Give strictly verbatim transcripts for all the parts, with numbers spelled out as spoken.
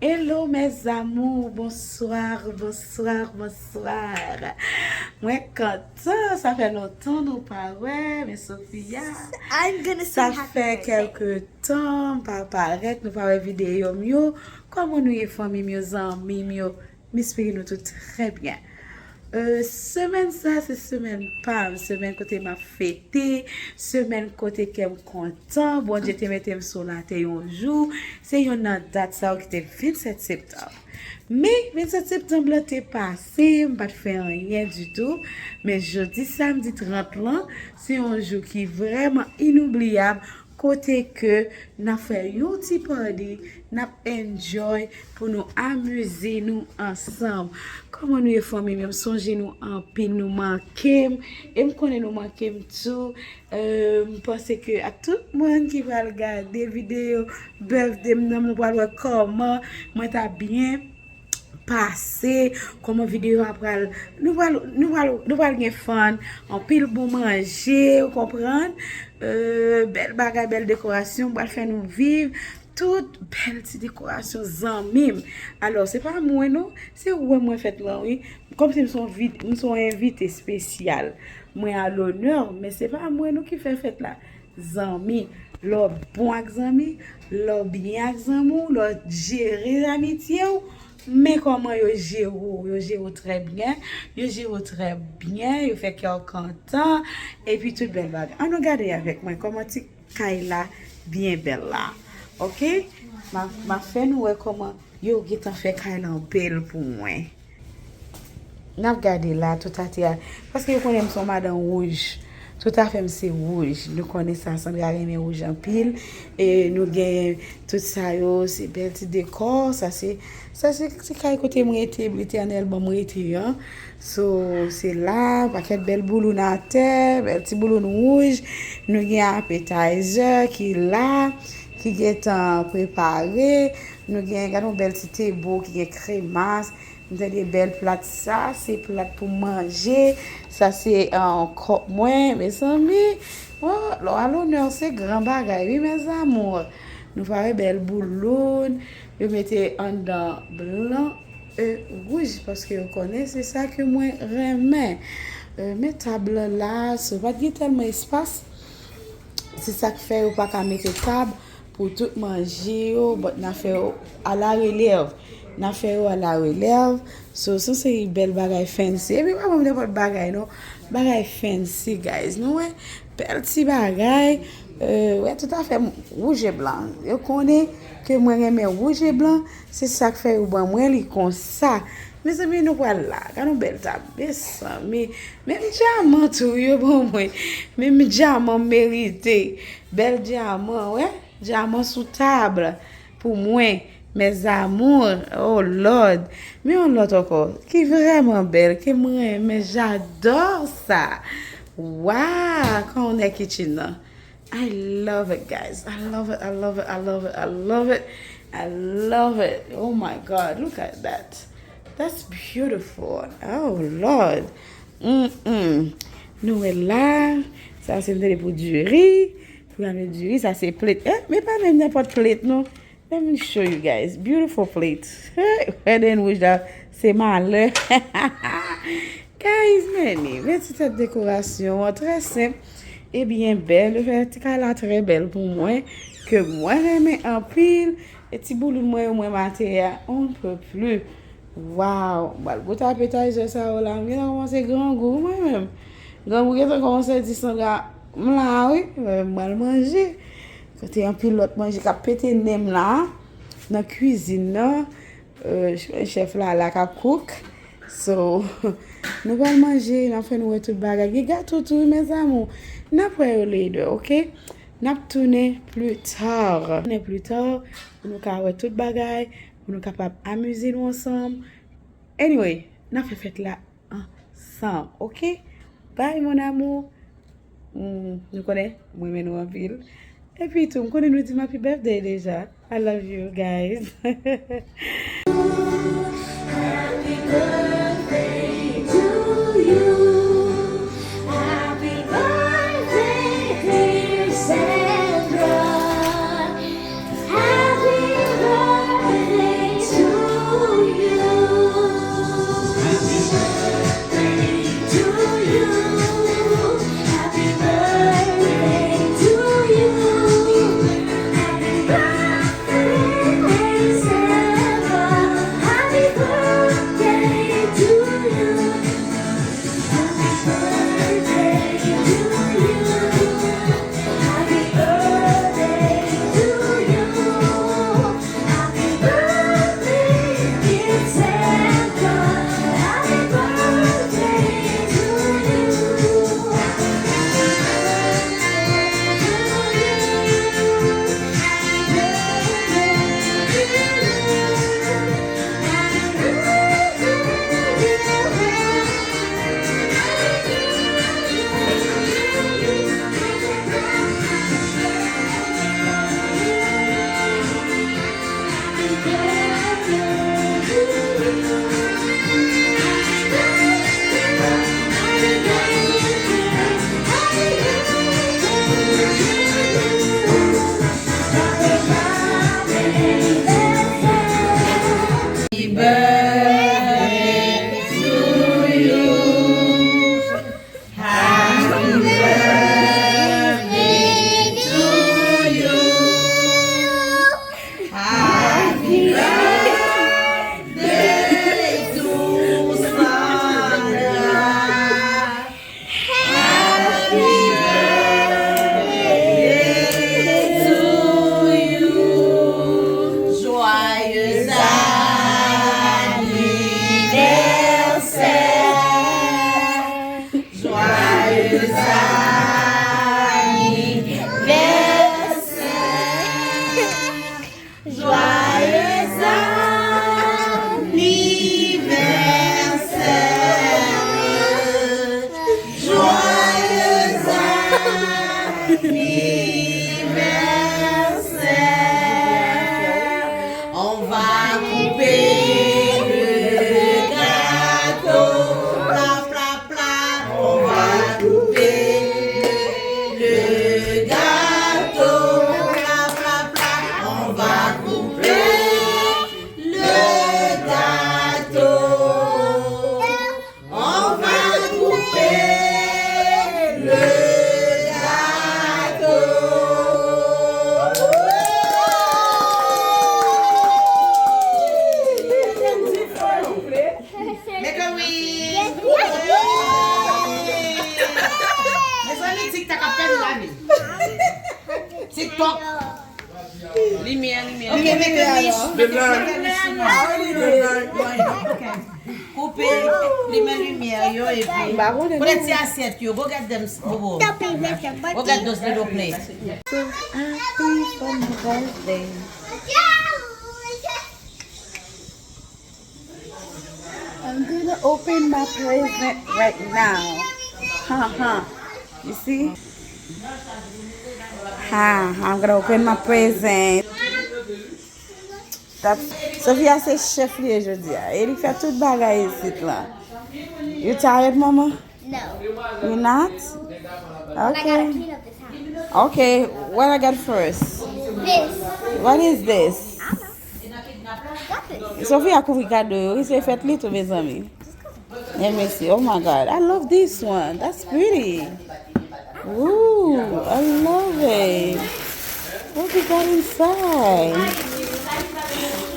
Hello mes amours, bonsoir, bonsoir, bonsoir. Mwen kontan, sa fè lontan nou pa wè, men Sofia. I'm gonna Sa sing happy fè birthday. Kèlke tan m pa parèt, nou pa wè videyo m yo. Kòman nou ye fanmi m yo, zanmi m yo? M espere nou tout trè byen. Euh, semèn sa se semèn pa m, semèn kote m ap fete, semèn kote kè m kontan, Bondye te mete m sou latè yon jou, se yonn nan dat sa yo ki te vennsèt septanm. Men vennsèt septanm lan te pase, m pa t fè anyen ditou, men jodi samdi trant lan, se yon jou ki vrèman inoubliyab, kote ke n ap fè yon ti party, n ap enjoy pou nou amize nou ansanm. Kòman nou ye fanmi m yo? M sonje nou anpil, nou manke m, e m konnen nou manke m tou. Euh, m panse ke ak tout moun ki pral gade videyo birthday m nan, nou pral wè kòman mwen ta byen pase, kòman videyo a pral, nou pral, nou pral, nou pral gen fun, anpil bon manje, ou konprann? Euh, bèl bagay, bèl dekorasyon, pral fè nou viv tout bèl ti dekorasyon zanmi m. Alò, se pa mwen non, se ou wè mwen fèt lan wi. Kòmsi m se yon vi-, m se yon envite espesyal. Mwen a lonè, men se pa mwen non ki fè fèt la. Zanmi, lè w bon ak zanmi, lè w byen ak zanmi w, lè w jere amitye w, men kòman yo jere w, yo jere w trè byen, yo jere w trè byen, yo fè kè w kontan, epi tout bèl bagay. Ann nou gade avèk mwen kòman ti kay la byen bèl la. Oke? M a, m a fè nou wè kòman yo gentan fè kay lan bèl pou mwen. N ap gade la, tout atè a. Paske yo konnen m se yon madanm wouj. Tout afè m se wouj. Nou konnen sa, Sandra renmen wouj anpil. E nou gen tout sa yo, se bèl ti dekò. Sa se, sa se ti kay kote m rete, Letènèl ban m rete an. So, se la, pakèt bèl bouloun atè, bèl ti bouloun wouj. Nou gen appetizer ki la, ki gentan prepare. Nou gen, gade yon bèl ti table ki gen kremas. M tande bèl plat sa, se plat pou manje. Sa se, euh, kòk mwen, mezanmi. Oh, lè w a lonè, se gran bagay, wi, mes amours. Nou pa wè bèl bouloun, yo mete anndan blan e wouj, paske yo konnen se sa ke mwen renmen. Euh, men tab lan la, so pa t gen tèlman espas. Se sa k fè yo pa ka mete tab pou tout manje yo, but n a fè yo alarelèv. N a fè yo alarelèv. So, se yon seri bèl bagay fancy. Epi pa ban m nenpòt bagay, non. Bagay fancy, guys. Nou wè, bèl ti bagay. Euh, wè, tout afè m wouj e blan. Yo konnen ke mwen renmen wouj e blan. Se sa k fè yo ban mwen li konsa. Mezanmi, nou pral la. Gade yon bèl tab. Mezanmi, menm dyaman tou yo ban mwen. Menm dyaman m merite. Bèl dyaman, wè. Dyaman sou tab pou mwen, mes amours. Oh Lord. Men yon lòt ankò ki vrèman bèl, ke mwen renmen, j'adore ça. Wow, quand on est kitchen nan. I love it, guys. I love it, I love it, I love it, I love it. I love it. Oh my God, look at that. That's beautiful. Oh Lord. Mm-mm. Nou wè la, sa se m tande pou diri. Pou gade diri, sa se plate. Eh, men pa menm nenpòt plate, non. Let me show you guys. Beautiful plate. Red and wouj la, se malè. Guys, men ni, men ti tèt dekorasyon an, trè senp e byen bèl. Yo fè ti kay la trè bèl pou mwen, ke mwen renmen anpil. E ti bouloun mwen yo mwen mate a, on ne peut plus. Wow, m pral goute appetizer sa yo la. M gentan kòmanse grangou mwen menm. Grangou gentan kòmanse di Sandra, m la wi, m pral manje. Kote anpil lòt manje k ap pete nen m la nan kwizin nan. Euh, chèf la la k ap cook. So, nou pral manje, n ap fè nou wè tout bagay. Gen gato tou wi, mes amours. N ap wè yo later, oke? N ap tounen pli ta. Tounen pli ta pou nou ka wè tout bagay, pou nou kapab amize nou ansanm. Anyway, n ap fè fèt la ansanm, oke? Bye, mon amour. Mm, nou konnen, mwen renmen nou anpil. Epi tou, m konnen nou di m happy birthday deja. I love you, guys. Happy birthday to you. Happy birthday, dear Sandra. Happy birthday to Birthday to you. Happy birthday to you. Happy birthday to Sandra. Happy birthday to you. Joyeux anniversaire. Joyeux anniversaire. Joyeux anniversaire. Joyeux anniversaire. On va couper le gâteau. Pla, pla, pla. On va couper le gâteau. Pla, pla, pla. On va couper le gâteau. On va couper le gâteau. Make a wish. Mezanmi, TikTok ap fè m lavi. TikTok. Limyè, limyè. Ok, make a wish. Make a wish. Koupe, limen limyè yo epi. Kote ti asyèt yo? Go get them, Bobo. Go get those little plates. So happy for my birthday. I'm gonna open my present right now. Ha ha. You see? Ha, I'm gonna open my present. That's, Sofia se chèf li ye jodi a. E li k fè tout bagay isit la. You tired, mama? No. You not? But I gotta Okay. Clean up this house. Okay, what I got first? This. What is this? I don't know. Got this. Sofia kouvri kado yo, wi, se fèt li tou, mezanmi. Let me see. Oh my God, I love this one. That's pretty. Ooh, I love it. What we got inside?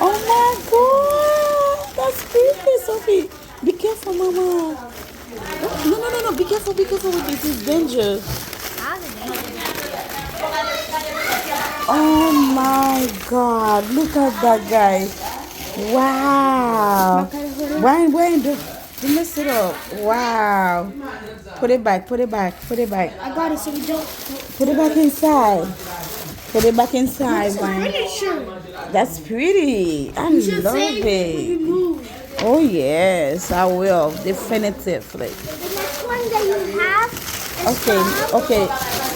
Oh my God, that's pretty, Sophie. Be careful, mama. Oh, no, no, no, no. Be careful, be careful with this. It's danger. Oh my God, look at that, guys. Wow. Why, why do, do mess it up? Wow. Put it back, put it back, put it back. I got it, so we don't. Put it back inside. Put it back inside, Wayne. That's pretty. I love it. Oh yes, I will, definitively. The next one that you have is Okay, okay.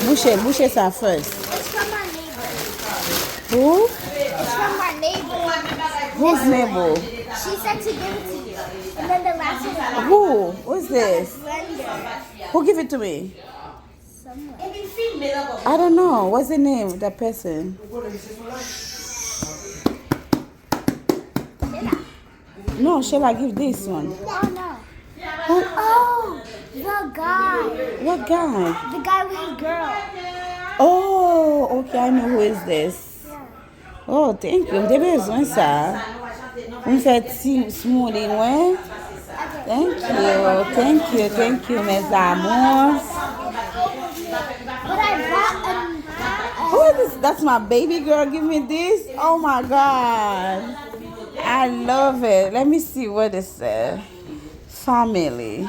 Bouche, bouche sa first. It's from our neighbor. Who? It's from our neighbor. Whose neighbor? She said to give it to you. And then the last one. Who? Who's this? Brenda. Who give it to me? Someone. I don't know. What's the name of that person? No, Shella give this one. Oh, no. Who? Oh, the guy. What guy? The guy with the girl. Oh, okay, I know who is this. Yeah. Oh, thank you. M te bezwen sa. Pou m fè ti smoothie mwen. Thank you, thank you, thank you, mes amours. But I bought a, a Who is this? That's my baby girl. Give me this. Oh my God. I love it. Let me see what it says. Family.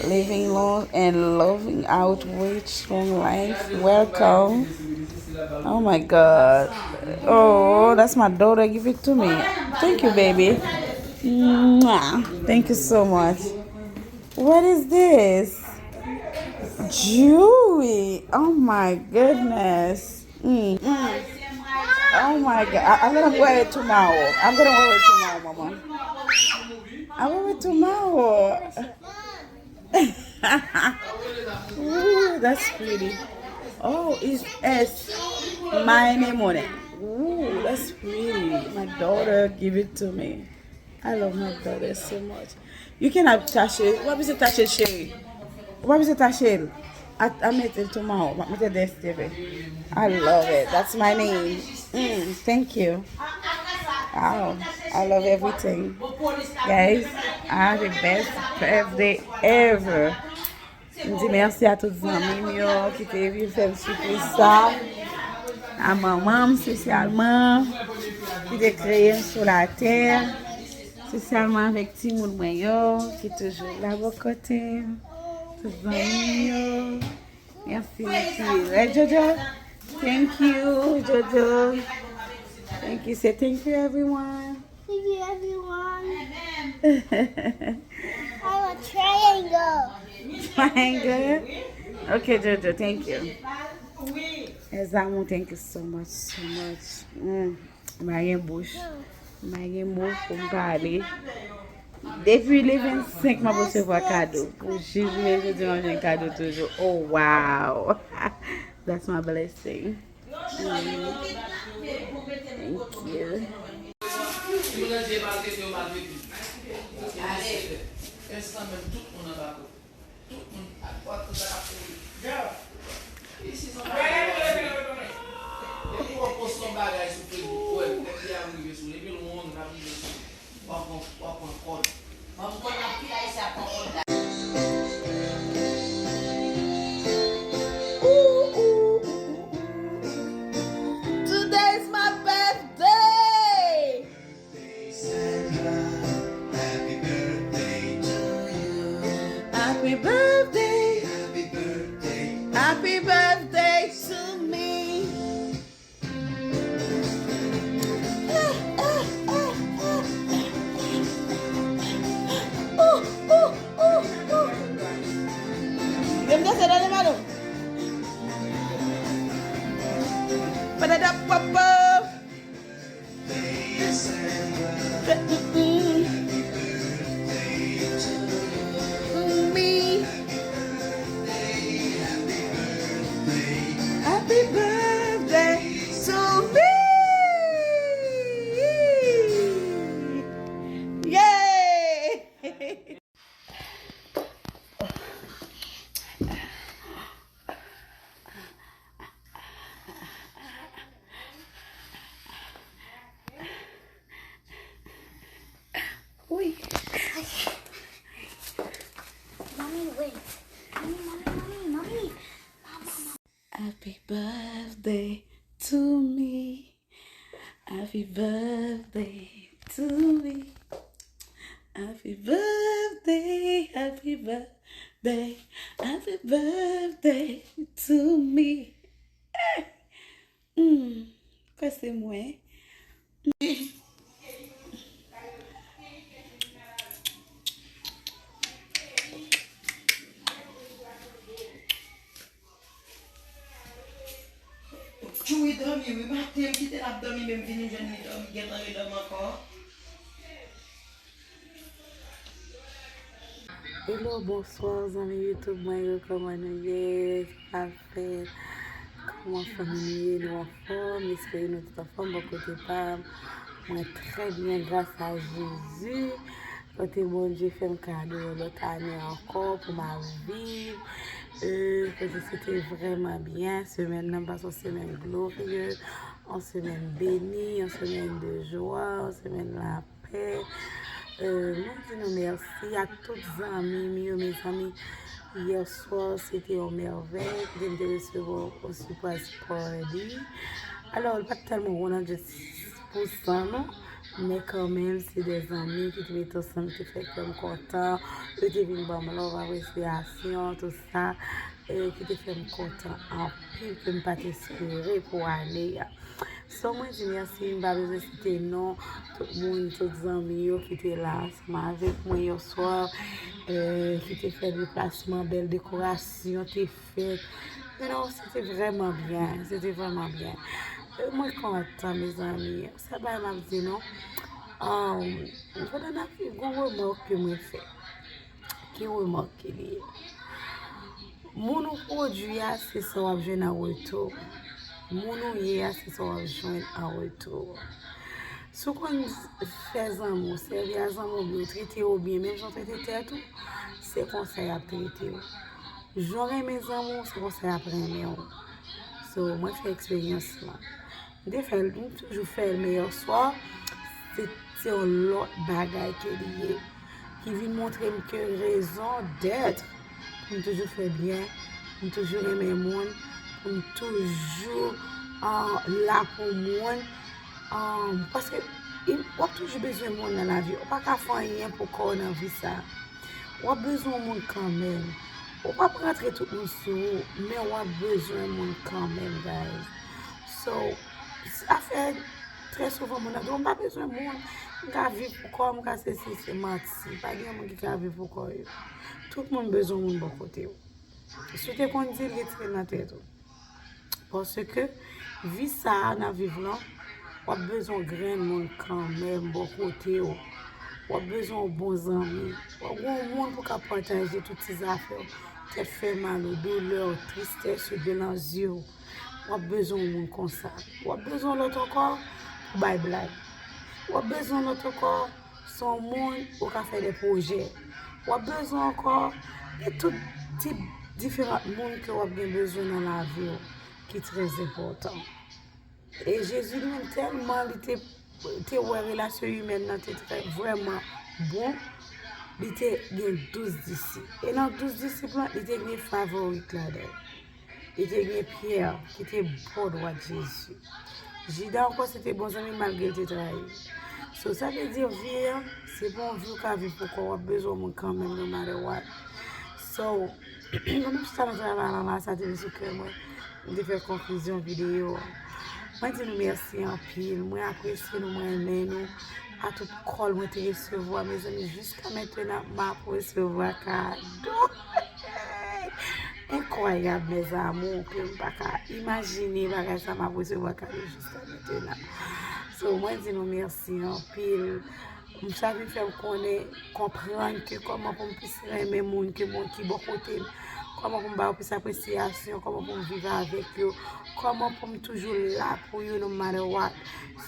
Living long and loving out with strong life. Welcome. Oh my God. Oh, that's my daughter. Give it to me. Thank you, baby. Mwah. Thank you so much. What is this? Jewelry. Oh my goodness. Mm, mm. Oh my God. I, I'm gonna wear it tomorrow. I'm gonna wear it tomorrow, mama. I wear it tomorrow. Ooh, that's pretty. Oh, it's S. My name on it. Ooh, that's pretty. My daughter give it to me. I love my brother so much. You cannot touch it. Ou pa bezwen touch it, cheri. Ou pa bezwen touch it. I, I made it tomorrow. I made it yesterday. I love it. That's my name. Mm, thank you. Wow. I love everything. Guys, I have the best birthday ever. M di mèsi a tout zanmi m yo ki te vin fè m sipriz sa. A manman m espesyalman ki te kreye m sou latè. Espesyalman avèk timoun mwen yo ki toujou la bò kote m. Tout zanmi m yo. Mèsi, mèsi. Right, Jojo? Thank you, Jojo. Thank you. Say thank you, everyone. Thank you, everyone. I'm a triangle. Triangle? Okay, Jojo, thank you. Mes amours, thank you so much, so much. Mm. M pa gen bouch. M pa gen mo pou m pale. Depi le vennsenk, m ap resevwa kado. Pou jis jounen jodi, m ap jwenn kado toujou. Oh, wow. That's my blessing. Mm. Thank you. Tout moun ap, w ap tout sa ap kouri. Girl, isi se yon bagay. Depi w ap poste yon bagay sou Facebook, w wè, nèg li ap rive sou, depi l wrong, l ap rive sou. W ap pran, w ap pran kòd. Ban m kòd la, pil ayisyen ap pran kòd la. Today is my birthday! Happy birthday. Happy birthday to me. Ooh, ooh, ooh, ooh. Vem danse, dale, mano. Padada, papa. Happy birthday to me. Yay! Ui. Mommy, wait. Mommy, mommy, mommy, mommy. Happy birthday to me. Happy birthday to me. Happy birthday, happy birthday, happy birthday to me. Eh! Hmm, kwè se mwen. Tjou, li dòmi wi, maten m kite l ap dòmi, men m vini jwenn li dòmi, gentan redòmi ankò. Hello, bonswa zanmi YouTube mwen yo, kòman nou ye? Sa k ap fèt? Kòman fanmi nou ye? Nou anfòm? M espere nou tout anfòm bò kote pa m. Mwen trè byen gras a Jezi. Kote Bondye fè m kado yon lòt ane ankò pou m ap viv. Euh, kote se te vrèman byen. Semèn nan pase yon semèn glorye, yon semèn beni, yon semèn de jwa, yon semèn lapè. Euh, mwen di nou mèsi a tout zanmi m yo, mezanmi. Yè swa, se te yon mèvèy. Kote m te resevwa yon surprise party. Alò, li pa t tèlman one hundred pou san non, men kanmenm, se de zanmi ki te met ansanm, ki te fè kè m kontan. Yo te vin ban m love, apresyasyon, tout sa, e ki te fè m kontan anpil, ke m pa t espere pou ane a. So, mwen di mèsi, m pa bezwen site non tout moun, tout zanmi yo ki te la ansanm avèk mwen yè swa, e ki te fè deplasman, bèl dekorasyon te fèt. You know, se te vrèman byen, se te vrèman byen. E mwen kontan, mezanmi. Se pa m ap di non. Um, pandan n ap viv, gon remòk ke mwen fè. Ki remòk ke li ye? Moun ou pwodui a, se sa w ap jwenn an retou. Moun ou ye a, se sa w ap jwenn an retou. Si w konn fè zanmi w, sèvi a zanmi w byen, trete yo byen, menm jan w trete tèt ou, se konsa y ap trete w. Jan w renmen zanmi w, se konsa y ap renmen w. So, mwen fè eksperyans lan. M te fè l, m toujou fè l, men yèswa, se, se yon lòt bagay ke li ye. Ki vin montre m ke rezon dèt pou m toujou fè byen, pou m toujou renmen moun, pou m toujou ah, la pou moun. Ah, paske i- w ap toujou bezwen moun nan lavi. Ou pa ka fè anyen pou kò w nan vi sa. W ap bezwen moun kanmenm. Ou p ap rantre tout moun sou ou, men w ap bezwen moun kanmenm, guys. So, afè trè souvan moun nan di w, m pa bezwen moun, m ka viv pou kò m, m ka sesi, se manti. Pa gen moun ki ka viv pou kò yo. Tout moun bezwen moun bò kote w. Si w te konn di l, retire l nan tèt ou. Paske vi sa a n ap viv lan, w ap bezwen grenn moun kanmenm bò kote w. W ap bezwen yon bon zanmi. W ap gen yon moun pou ka pataje tout ti zafè w. Tèt fè mal ou, doulè w, tristès ou, dlo nan zye w. W ap bezwen yon moun konsa. W ap bezwen yon lòt ankò pou bay blag. W ap bezwen yon lòt ankò se yon moun ou ka fè de pwojè. W ap bezwen ankò de tout tip diferan moun ke w ap gen bezwen nan lavi w ki trè enpòtan. E Jezi li menm tèlman li te, te wè relasyon imèn nan te trè vrèman bon, li te gen douz disip. E nan douz disip lan, li te gen favorit ladan l. Li te gen Pyè ki te bò dwat Jezi. Jida ankò se te bon zanmi malgre l te trayi l. So, sa vle di vi an, se pa yon vi w ka viv pou kò w, w ap bezwen moun kanmenm no matter what. So, mwen menm chita nan travay lan la, sa te vin sou kè mwen. M te fè konklizyon videyo an. Mwen di nou mèsi anpil. Mwen apresye nou, mwen renmen nou. A tout kòl mwen te resevwa, mezanmi, jiska mentenan, m ap resevwa kado. Enkwayab, mes amours, ke m pa ka imajine bagay sa m ap resevwa kado jiska mentenan. So, mwen di nou mèsi anpil. M sa vin fè m konnen, konprann ke kòman pou m plis renmen moun ke moun ki bò kote m, kòman pou m ba yo plis apresyasyon, kòman pou m viv avèk yo, kòman pou m toujou la pou yo no matter what.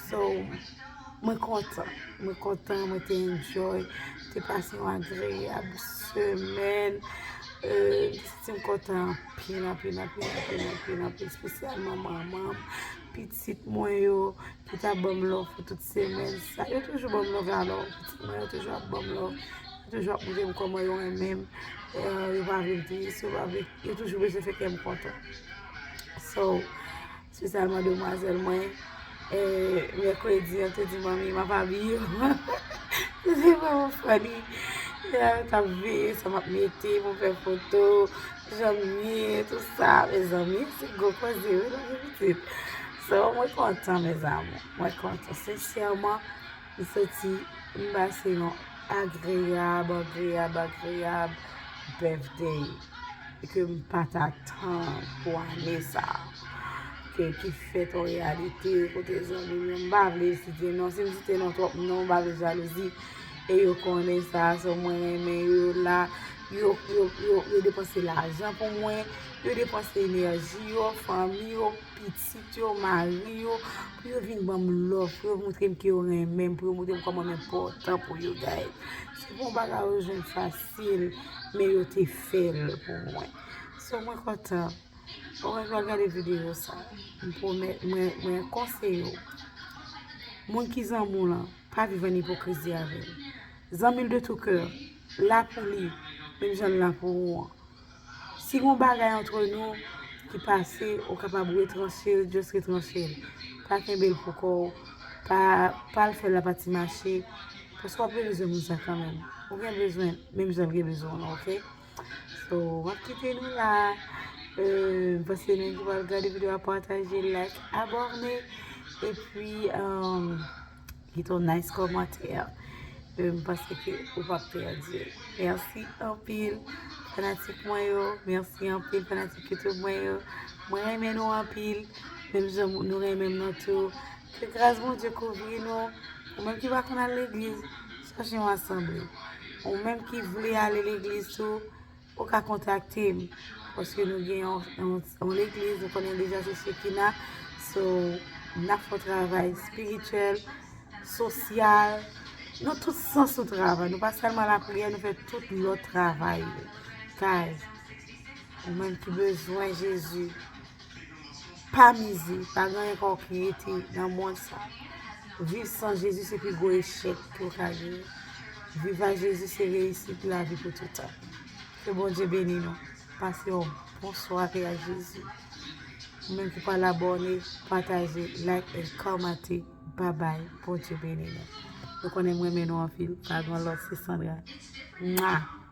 So, mwen kontan, mwen kontan, mwen te enjoy, te pase yon agreyab semèn. Euh, m te santi m kontan anpil, anpil, anpil, anpil, anpil, anpil, espesyalman manman m, pitit mwen yo, ki t ap ban m love pou tout semèn sa. Yo toujou ban m love alò, pitit mwen yo toujou ap ban m love. Yo toujou ap montre m kòman yo renmen m. Eh, yo pa vle m tris, yo pa vle, yo toujou bezwen fè kè m kontan. So, espesyalman demwazèl mwen, eh, mèkredi, an te di, "Manmi, m ap abiye w." Se vrèman funny. Yo t ap veye sa m ap mete pou m fè foto, jan m ye, tout sa. Mezanmi, se gwo koze, wi, nan vi pitit. So, mwen kontan, mes amours. Mwen kontan. Sensèman, m santi m pase yon agreyab, agreyab, agreyab birthday ke m pa t atann pou ane sa a. Ke, ki fèt an reyalite, kote zanmi m yo, m pa vle site non, si m site non twòp non, m pa vle jalouzi. E yo konnen sa, so mwen renmen yo la, yo, yo, yo, yo depanse lajan pou mwen, yo depanse enèji yo, fanmi yo, pitit yo, mari yo, pou yo vin ban m love, pou yo montre m ke yo renmen m, pou yo montre m kòman m enpòtan pou yo, guys. Se pa yon bagay yo jwenn fasil, men yo te fè l pou mwen. So, mwen kontan. Ou mèt pral gade videyo sa. M pwomèt, mwen, mwen konseye w. Moun ki zanmi w lan, pa viv an ipokrizi avè l. Zanmi l de tou kè, la pou li, menm jan l la pou ou an. Si gon bagay antre nou ki pase, ou kapab retranche l, just retranche l. Pa kenbe l pou kò w, pa, pa al fè l la pati mache, paske w ap bezwen moun sa kanmenm. Ou gen bezwen, menm jan l gen bezwen w lan, oke? So, m ap kite nou la. Euh, m panse nou ki pral gade videyo a, pataje, like, abòne. Epi, euh, kite yon nice kòmantè. Euh, m panse ke ou p ap pèdi. Mèsi anpil, fanatik mwen yo. Mèsi anpil, fanatik YouTube mwen yo. Mwen renmen nou anpil. Menm jan nou renmen m nan tou. Ke gras Bondye kouvri nou. Ou menm ki pa konn al legliz, chache yon asanble. Ou menm ki vle ale legliz tou, ou ka kontakte m. Paske nou gen yon, yon, yon legliz, nou konnen deja se Shekina. So, n ap fè yon travay espirityèl. sosyal. Nan tout sans nou travay. Nou pa sèlman lapriyè, nou fè tout lòt travay yo. Guys, ou menm ki bezwen Jezi, pa mize, pa gen anyen ankò ki rete nan mond sa. Viv san Jezi se pi gwo echèk ke w ka genyen. Viv ak Jezi se reyisit lavi pou toutan. Ke Bondye beni nou. Pase yon bon sware ak Jezi. Ou menm ki pral abòne, pataje, like and kòmante. Babay, Bondye beni nou. Nou konnen m renmen nou anpil. Pa gen lòt, se Sandra. Mwa!